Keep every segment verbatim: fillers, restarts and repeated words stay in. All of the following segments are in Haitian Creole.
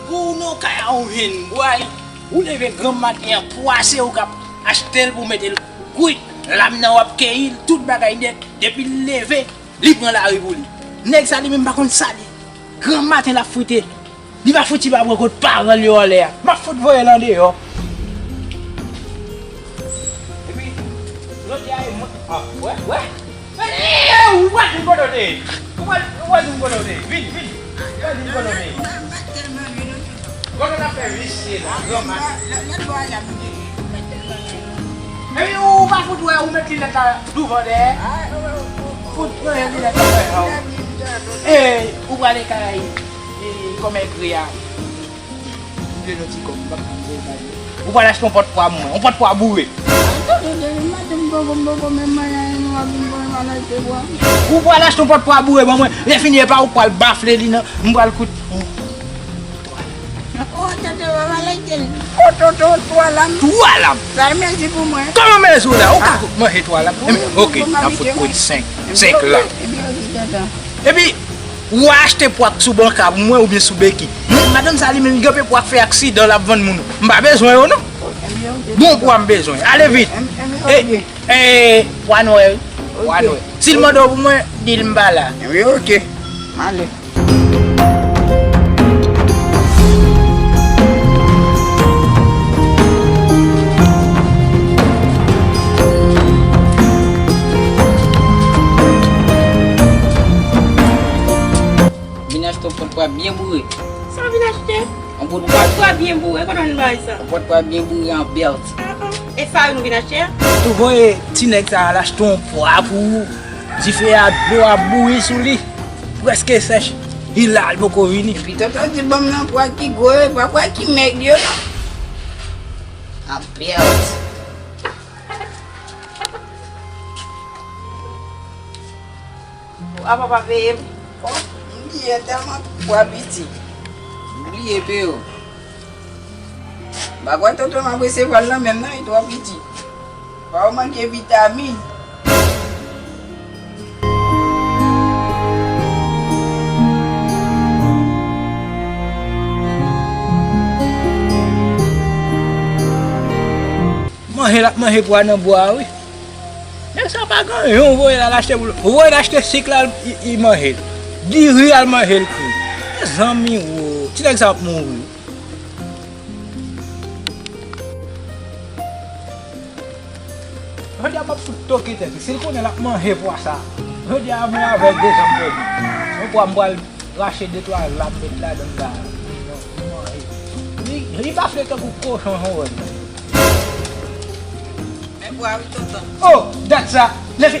Pou w nan kay a ou jwenn bwa, ou leve granm maten an, pwa se ou k ap achte l pou w mete l kwit. Lam nan w ap keyi l, tout bagay nèt. Depi l leve, li pran lari pou li. Nèg sa li menm pa konn sa li. Granm maten l ap frite. Li pa fouti pa pran kot paran l yo anlè a. M ap fout voye l andeyò. Epi, jodi a e mwen. Ah, wè, wè. Ou pral vin kote w te ye. Ou pral, ou pral vin kote w te ye. Vin, vin. Ou pral vin kote w te ye. Kote w t ap fè visye la, granma. Epi ou pa fout wè, ou met linèt la douvan dèyè. Fout pran linèt la dèyè. E, ou prale kay, e, kòmè gri a. M dwe nou ti kòb, m p ap ka voye bay yo. Ou pral achte yon pòt pwa pou mwen, yon pòt pwa boure. Ou pral achte yon pòt pwa boure ban mwen. Lè fini, e pa ou k pral bafle li nan. M pral kout. Oh, tonton, papa, like. Oh, tonton, twa lam. Twa lam. Sa e mezi pou mwen. Kòman mezi w la? Ou ka manje twa lam? Ebyen, oke, n ap fout kout senk. Senk lam. Epi, ou achte pwa k sou banka pou mwen oubyen sou beki. Madanm sa li menm, li gen pwa k fè aksidan, l ap vann moun. M pa bezwen yo, non. Bon pwa m bezwen. Ale vit. E, e, pwa nwè, wi. Pwa nwè. Si l mande w pou mwen, di l m pa la. Wi, oke. M ale. Vin achte yon pòt pwa byen boure. Sa w vin achte? Yon pòt pwa byen boure, kote w vin bay sa? Yon pòt pwa byen boure an bèlt. Ah, ah. E farine ou vin achte a? Tou voye ti nèg sa al achte yon pwa pou ou. Dife a, dlo ap bouyi sou li. Prèske sèch. Hilal poko vini. Epi tonton di ban m nan pwa ki gwo yo, pa pwa ki mèg yo non. An bèlt. Apa pa peye m. Oh, m bliye tèlman pwa piti. M bliye peye w. M pa kwè tonton m ap resevwa l nan menm non, li twò piti. Fò w manke vitamin. Manje l ap manje pwa nan bwa a wi. Nèg sa pa gen anyen, ou voye l al achte pou l, ou voye l achte sik la, li, li manje l. Diri al manje l kri. Mezanmi wo, ti nèg sa ap mouri. Jodi a m ap fout toke tèt li. Si l konnen l ap manje pwa sa. Jodi a mwen avè l de zanm pèdi. Yon pwa m pral rache de twa lam met ladan l la. Li, li bafle tankou kochon jan w wè l. Men pwa wi tonton. Oh, dat sa. Leve.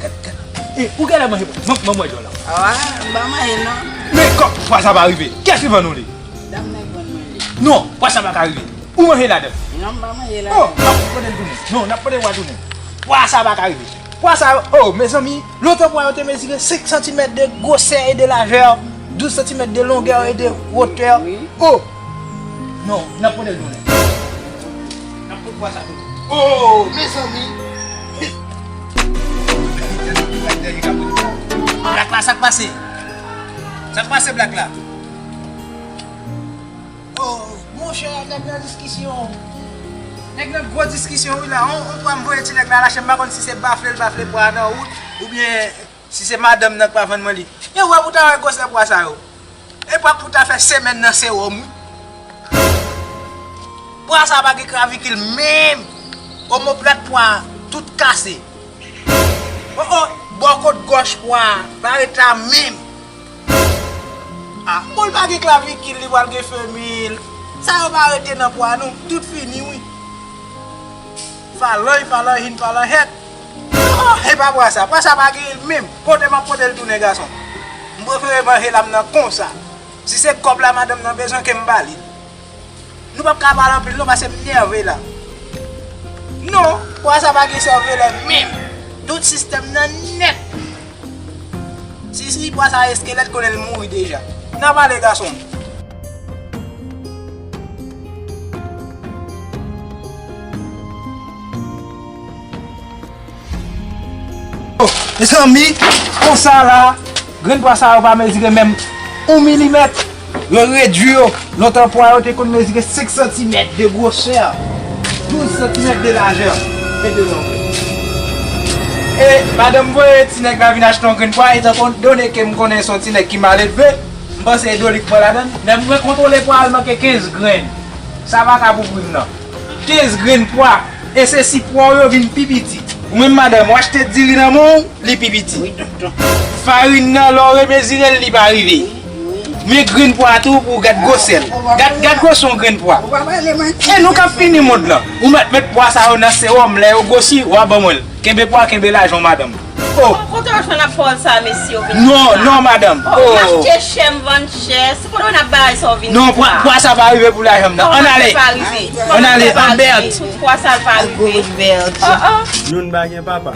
Gad, gad. E, ou genlè manje pwa. Ban, ban m wè djòl la. Awa, m pa manje non. Men kòk pwa sa pa rive. Kiyès ki vann ou li? Dam nan ki vann mwen li. Non, pwa sa pa ka rive. Ou manje ladan? Non, m pa manje ladan. Oh, n ap fout pote l tounen. Non, n ap pote pwa tounen. Pwa sa pa ka rive. Pwa sa yo, oh, mezanmi, lontan pwa yo te mezire senk santimèt de gwosè e de lajè, douz santimèt de longè e de wotè. Wi. Oh! Non, n ap pote l tounen. N ap pote pwa sa tounen. Oh, mezanmi! Blak la, sa k pase? Sa k pase, Blak la? Oh, monchè, nèg nan diskisyon. Nèg nan gwo diskisyon, wi, la. On, on pwa m voye ti nèg la lache, m pa konn si se bafle l bafle pwa a nan wout, oubyen si se madanm nan k pa vann mwen li. Yo wè pou ta wè gwosè pwa sa yo. E pwa pou ta fè semèn nan sewòm, wi. Pwa sa pa gen klavikil menm. Omoplat pwa tout kase. Oh, oh, bò kot gòch pwa pa ret la menm. Ah, bon, l pa gen klavikil, li pral gen femil. Sa yo pa rete nan pwa, non. Tout fini, wi. Falanj, falanjin, falanjèt. Non, e pa pwa sa. Pwa sa pa gen menm. Kote m ap pote l tounen, gason? M prefere manje lam nan konsa. Si se kòb la madanm nan bezwen, ke m ba li l. Nou p ap ka pale anpil non, paske m nève la. Non, pwa sa pa gen sèvelè menm. Tout sistèm nan nèt. Si, si pwa sa eskelèt, konnen l mouri deja. N a pale, gason. Oh, mezanmi, konsa la, grenn pwa sa yo pa mezire menm yon milimèt. Yo redui yo. Lontan pwa yo te konn mezire senk santimèt de gwosè, douz santimèt de lajè e de longè. E madanm voye ti nèg la vin achte yon grenn pwa, etan donne ke m konnen se yon ti nèg ki maledve, m panse idolik mwen ladan l. Lè mwen kontwole pwa a, l manke kenz grenn. Sa pa ka pou pri m nan. Kenz grenn pwa. E se si pwa w yo vin pi piti. Ou menm madanm, w achte diri nan men w, li pi piti. Wi, tonton. Farin nan, lè w remezire l, li pa rive. Wi, wi. Men grenn pwa tou, pou w gad gwosè l. Gad, gad gwosè yon grenn pwa. Ou pa pale manti. E nou k ap fini mond lan. Ou mèt met pwa sa yo nan sewòm, lè yo gwosi, w a ban mwen l. Kenbe pwa, kenbe lajan w, madanm. Oh. Kote w jwenn ap pawòl sa, mesye, w vin di sa? Non, non, madanm. Oh, m achte chè, m vann chè. Se kote w n ap bay sa w vin di sa? Non, pwa, pwa sa pa rive pou lajan m nan. Ann ale. Ann ale, Albert. Tout pwa sa pa rive. Oh, oh. Youn pa gen papa.